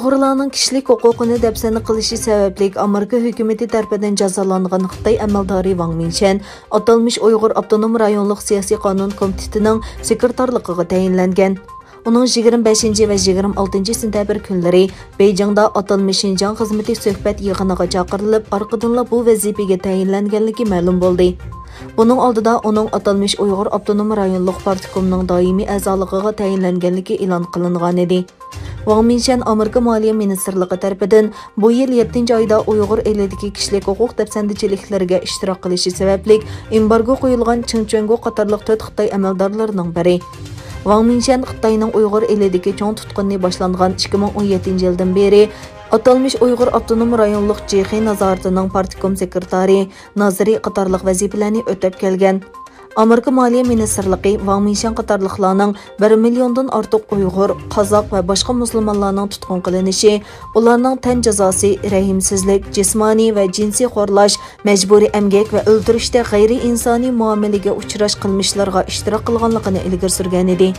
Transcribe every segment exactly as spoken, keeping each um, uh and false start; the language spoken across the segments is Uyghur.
ئۇيغۇرلارنىڭ كىشىلىك ھوقۇقىنى دەپسەندە قىلىشى سەۋەبلىك ئامېرىكا ھۆكۈمىتى تەرىپىدىن جازالانغان خىتاي ئەمەلدارى ۋاڭ مىنشەن ئاتالمىش ئۇيغۇر ئاپتونوم رايونلۇق سىياسىي قانۇن كومىتېتىنىڭ سېكرېتارلىقىغا تەيىنلەنگەن. ئۇنىڭ يىگىرمە بەشىنچى ۋە يىگىرمە ئالتىنچى سېنتەبىر كۈنلىرى بېيجىڭدا ئاتالمىش شىنجاڭ خىزمىتى سۆھبەت يىغىنىغا چاقىرىلىپ، ئارقىدىنلا بۇ ۋەزىپىگە تەيىنلەنگەنلىكى مەلۇم بولدى. بۇنىڭ ئالدىدا ئۇنىڭ ئاتالمىش ئۇيغۇر ئاپتونوم رايونلۇق پارتكومنىڭ دائىمىي ئەزالىقىغا تەيىنلەنگەنلىكى ئېلان قىلىنغانىدى. ۋاڭ مىنشەن ئامېرىكا مالىيە مىنىستىرلىقى تەرىپىدىن بۇ يىل يەتتىنچى ئايدا ئۇيغۇر ئېلىدىكى كىشىلىك ھوقۇق دەپسەندىچىلىكلىرىگە ئىشتىراك قىلىشى سەۋەبلىك ئېمبارگو قويۇلغان چېڭ چۈەنگو قاتارلىق تۆت خىتاي ئەمەلدارلىرىنىڭ بىرى. ۋاڭ مىنشەن خىتاينىڭ ئۇيغۇر ئېلىدىكى چوڭ تۇتقۇنى باشلانغان ئىككى مىڭ ئون يەتتىنچى يىلدىن بېرى ئاتالمىش ئۇيغۇر ئاپتونوم رايونلۇق جېخې نازارىتىنىڭ پارتكوم سېكرېتارى، نازىرى قاتارلىق ۋەزىپىلەرنى ئۆتەپ كەلگەن. ئامېرىكا مالىيە مىنىستىرلىقى ۋاڭ مىنشەن قاتارلىقلارنىڭ بىر مىليوندىن ئارتۇق ئۇيغۇر، قازاق ۋە باشقا مۇسۇلمانلارنىڭ تۇتقۇن قىلىنىشى، ئۇلارنىڭ تەن جازاسى، رەھىمسىزلىك، جىسمانىي ۋە جىنسىي خورلاش، مەجبۇرىي ئەمگەك ۋە ئۆلتۈرۈشتە غەيرىئىنسانىي مۇئامىلىگە ئۇچراش قىلمىشلىرىغا ئىشتىراك قىلغانلىقىنى ئىلگىرى سۈرگەنىدى.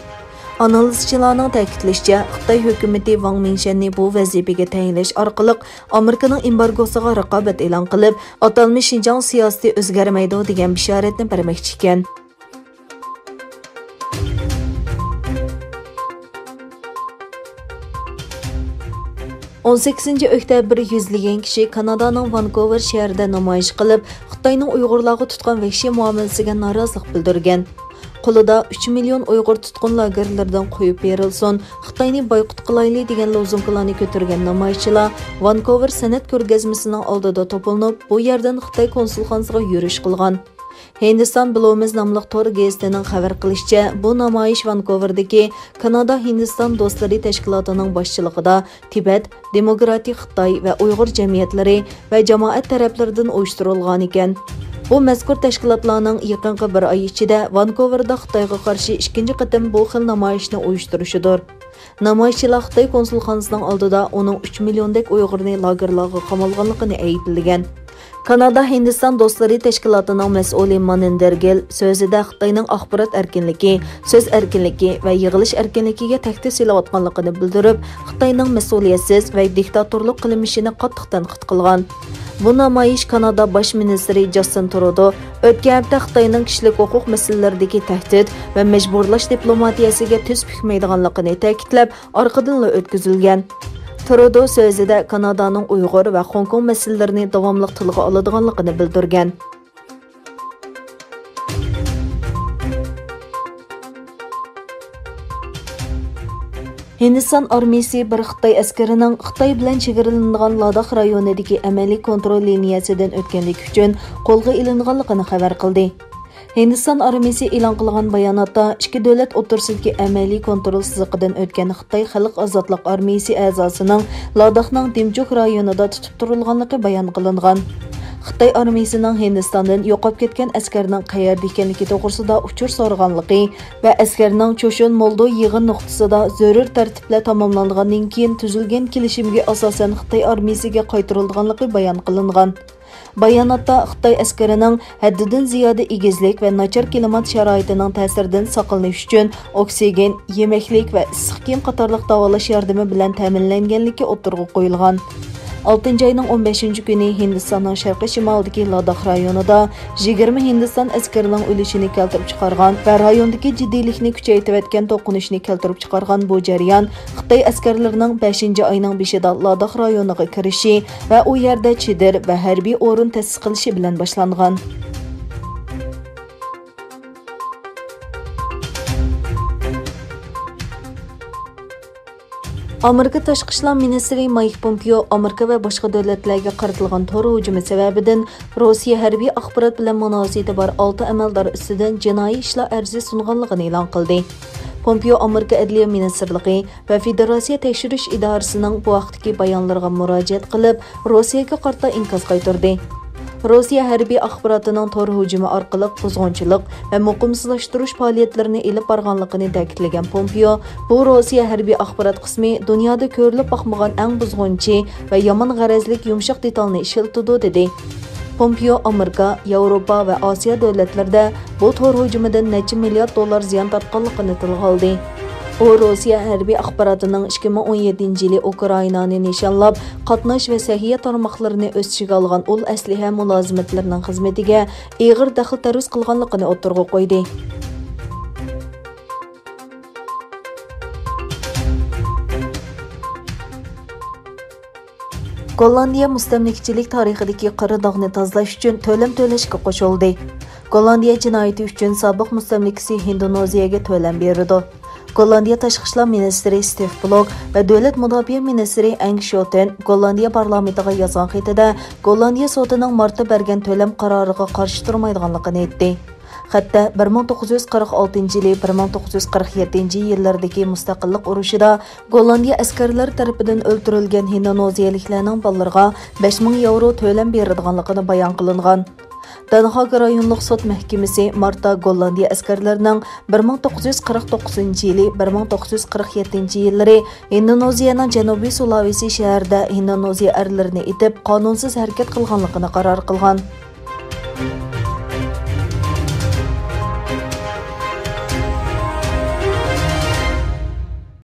ئانالىزچىلارنىڭ تەكىتلىشىچە، خىتاي ھۆكۈمىتى ۋاڭ مىنشەننى بۇ ۋەزىپىگە تەيىنلەش ئارقىلىق ئامېرىكىنىڭ ئېمبارگوسىغا رىقابەت ئېلان قىلىپ، ئاتالمىش شىنجاڭ سىياسىتى ئۆزگەرمەيدۇ دېگەن بېشارەتنى بەرمەكچى ئىكەن. ئون سەككىزىنچى ئۆكتەبىر يۈزلىگەن كىشى كانادانىڭ ۋانكوۋېر شەھىرىدە نامايىش قىلىپ، خىتاينىڭ ئۇيغۇرلارغا تۇتقان ۋەھشىي مۇئامىلىسىگە نارازىلىق بىلدۈرگەن. قولىدا «ئۈچ مىليون ئۇيغۇر تۇتقۇن لاگېرلىرىدىن قويۇپ بېرىلسۇن، خىتاينى بايقۇت قىلايلى» دېگەن لوزۇنكىلارنى كۆتۈرگەن نامايىشچىلار ۋانكوۋېر سەنئەت كۆرگەزمىسىنىڭ ئالدىدا توپلىنىپ، بۇ يەردىن خىتاي كونسۇلخانىسىغا يۈرۈش قىلغان. ھىندىستان بلومىز ناملىق تور گېزىتىنىڭ خەۋەر قىلىشىچە، بۇ نامايىش ۋانكوۋېردىكى كانادا ھىندىستان دوستلىرى تەشكىلاتىنىڭ باشچىلىقىدا تىبەت، دېموكراتىك خىتاي ۋە ئۇيغۇر جەمئىيەتلىرى ۋە جامائەت تەرەپلىرىدىن ئۇيۇشتۇرۇلغانىكەن. بۇ مەزكۇر تەشكىلاتلارنىڭ يېقىنقى بىر ئاي ئىچىدە ۋانكوۋېردا خىتايغا قارشى ئىككىنچى قېتىم بۇ خىل نامايىشنى ئۇيۇشتۇرۇشىدۇر. نامايىشچىلار خىتاي كونسۇلخانىسىنىڭ ئالدىدا ئۇنىڭ ئۈچ مىليوندەك ئۇيغۇرنى لاگېرلارغا قامالغانلىقىنى ئەيىبلىگەن. كانادا ھىندىستان دوستلىرى تەشكىلاتىنىڭ مەسئۇلى مانىندېر گىل سۆزىدە خىتاينىڭ ئاخبارات ئەركىنلىكى، سۆز ئەركىنلىكى ۋە يىغىلىش ئەركىنلىكىگە تەھدىت سېلىۋاتقانلىقىنى بىلدۈرۈپ، خىتاينىڭ مەسئۇلىيەتسىز ۋە دىكتاتورلۇق قىلمىشىنى قاتتىق تەنقىد قىلغان. بۇ نامايىش كانادا باش مىنىستىرى جاستىن ترۇدو ئۆتكەن ھەپتە خىتاينىڭ كىشىلىك ھوقۇق مەسىلىلىرىدىكى تەھدىت ۋە مەجبۇرلاش دىپلوماتىيەسىگە تۈز پۈكمەيدىغانلىقىنى تەكىتلەپ، ئارقىدىنلا ئۆتكۈزۈلگەن. ترۇدو سۆزىدە كانادانىڭ ئۇيغۇر ۋە خوڭكوڭ مەسىلىلىرىنى داۋاملىق تىلغا ئالىدىغانلىقىنى بىلدۈرگەن. ھىندىستان ئارمىيىسى بىر خىتاي ئەسكىرىنىڭ خىتاي بىلەن چېگرىلىنىدىغان لاداخ رايونىدىكى ئەمەلىي كونترول لىنىيەسىدىن ئۆتكەنلىكى ئۈچۈن قولغا ئېلىنغانلىقىنى خەۋەر قىلدى. ھىندىستان ئارمىيىسى ئېلان قىلغان باياناتتا، ئىككى دۆلەت ئوتتۇرىسىدىكى ئەمەلىي كونترول سىزىقىدىن ئۆتكەن خىتاي خەلق ئازادلىق ئارمىيىسى ئەزاسىنىڭ لاداخنىڭ دىمچۇك رايونىدا تۇتۇپ تۇرۇلغانلىقى بايان قىلىنغان. خىتاي ئارمىيىسىنىڭ ھىندىستاندىن يوقاپ كەتكەن ئەسكەرنىڭ قەيەردە ئىكەنلىكى توغرىسىدا ئۇچۇر سورىغانلىقى ۋە ئەسكەرنىڭ چوشۇن مولدو يىغىن نۇقتىسىدا زۆرۈر تەرتىپلەر تاماملانغاندىن كېيىن تۈزۈلگەن كېلىشىمگە ئاساسەن خىتاي ئارمىيىسىگە قايتۇرۇلىدىغانلىقى بايان قىلىنغان. باياناتتا خىتاي ئەسكىرىنىڭ ھەددىدىن زىيادە ئېگىزلىك ۋە ناچار كىلىمات شارائىتىنىڭ تەسىرىدىن ساقلىنىش ئۈچۈن ئوكسىگېن، يېمەكلىك ۋە ئىسسىق كىيىم قاتارلىق داۋالاش ياردىمى بىلەن تەمىنلەنگەنلىكى ئوتتۇرىغا قويۇلغان. ئالتىنچى ئاينىڭ ئون بەشىنچى كۈنى ھىندىستاننىڭ شەرقىي شىمالىدىكى لاداخ رايونىدا يىگىرمە ھىندىستان ئەسكىرىنىڭ ئۆلۈشىنى كەلتۈرۈپ چىقارغان ۋە رايوندىكى جىددىيلىكنى كۈچەيتىۋەتكەن توقۇنۇشنى كەلتۈرۈپ چىقارغان بۇ جەريان خىتاي ئەسكەرلىرىنىڭ بەشىنچى ئاينىڭ بېشىدا لاداخ رايونىغا كىرىشى ۋە ئۇ يەردە چېدىر ۋە ھەربىي ئورۇن تەسىس قىلىشى بىلەن باشلانغان. ئامېرىكا تاشقى ئىشلار مىنىستىرى مايك پومپېئو ئامېرىكا ۋە باشقا دۆلەتلەرگە قارىتىلغان تور ھۇجۇمى سەۋەبىدىن روسىيە ھەربىي ئاخبارات بىلەن مۇناسىۋىتى بار ئالتە ئەمەلدار ئۈستىدىن جىنايى ئىشلار ئەرزى سۇنغانلىقىنى ئېلان قىلدى. پومپېئو ئامېرىكا ئەدلىيە مىنىستىرلىقى ۋە فېدېراتسىيە تەكشۈرۈش ئىدارىسىنىڭ بۇ ھەقتىكى بايانلىرىغا مۇراجىئەت قىلىپ، روسىيەگە قارىتا ئىنكاس قايتۇردى. روسىيە ھەربىي ئاخباراتىنىڭ تور ھۇجۇمى ئارقىلىق بۇزغۇنچىلىق ۋە مۇقىمسىزلاشتۇرۇش پائالىيەتلىرىنى ئېلىپ بارغانلىقىنى تەكىتلىگەن پومپېئو، بۇ روسىيە ھەربىي ئاخبارات قىسمى دۇنيادا كۆرۈلۈپ باقمىغان ئەڭ بۇزغۇنچى ۋە يامان غەرەزلىك يۇمشاق دېتالنى ئىشلىتىدۇ، دېدى. پومپېئو ئامېرىكا، ياۋروپا ۋە ئاسىيا دۆلەتلىرىدە بۇ تور ھۇجۇمىدىن نەچچە مىليارد دوللار زىيان تارتقانلىقىنى تىلغا ئالدى. ئۇ روسىيە ھەربىي ئاخباراتىنىڭ ئىككى مىڭ ئون يەتتىنچى يىلى ئۇكرائىنانى نىشانلاپ، قاتناش ۋە سەھىيە تارماقلىرىنى ئۆز ئىچىگە ئالغان ئۇل ئەسلىھە مۇلازىمەتلىرىنىڭ خىزمىتىگە ئېغىر دەخلى تەرۇز قىلغانلىقىنى ئوتتۇرىغا قويدى. گوللاندىيە مۇستەملىكىچىلىك تارىخىدىكى قارا داغنى تازىلاش ئۈچۈن تۆلەم تۆلەشكە قوشۇلدى. گوللاندىيە جىنايىتى ئۈچۈن سابىق مۇستەملىكىسى ھىندونېزىيەگە تۆلەم بېرىدۇ. گوللاندىيە تاشقى ئىشلار مىنىستىرى ستېف بلوك ۋە دۆلەت مۇداپىئە مىنىستىرى ئەڭ شيوتېن گوللاندىيە پارلامېنتىغا يازغان خېتىدە، گوللاندىيە سوتىنىڭ مارتتا بەرگەن تۆلەم قارارىغا قارشى تۇرمايدىغانلىقىنى ئېيتتى. خەتتە بىر مىڭ توققۇز يۈز قىرىق ئالتىنچى يىلى، بىر مىڭ توققۇز يۈز قىرىق يەتتىنچى يىللىرىدىكى مۇستەقىللىق ئۇرۇشىدا گوللاندىيە ئەسكەرلىرى تەرىپىدىن ئۆلتۈرۈلگەن ھىندونېزىيەلىكلەرنىڭ بالىلىرىغا بەش مىڭ ياۋرو تۆلەم بېرىدىغانلىقىنى بايان قىلىنغان. دەنھاگ رايونلۇق سوت مەھكىمىسى مارتتا گوللاندىيە ئەسكەرلىرىنىڭ بىر مىڭ توققۇز يۈز قىرىق توققۇزىنچى يىلى، بىر مىڭ توققۇز يۈز قىرىق يەتتىنچى يىللىرى ھىندونېزىيەنىڭ جەنۇبىي سۇلاۋېسى شەھىرىدە ھىندونېزىيە ئەرلىرىنى ئېتىپ، قانۇنسىز ھەرىكەت قىلغانلىقىنى قارار قىلغان.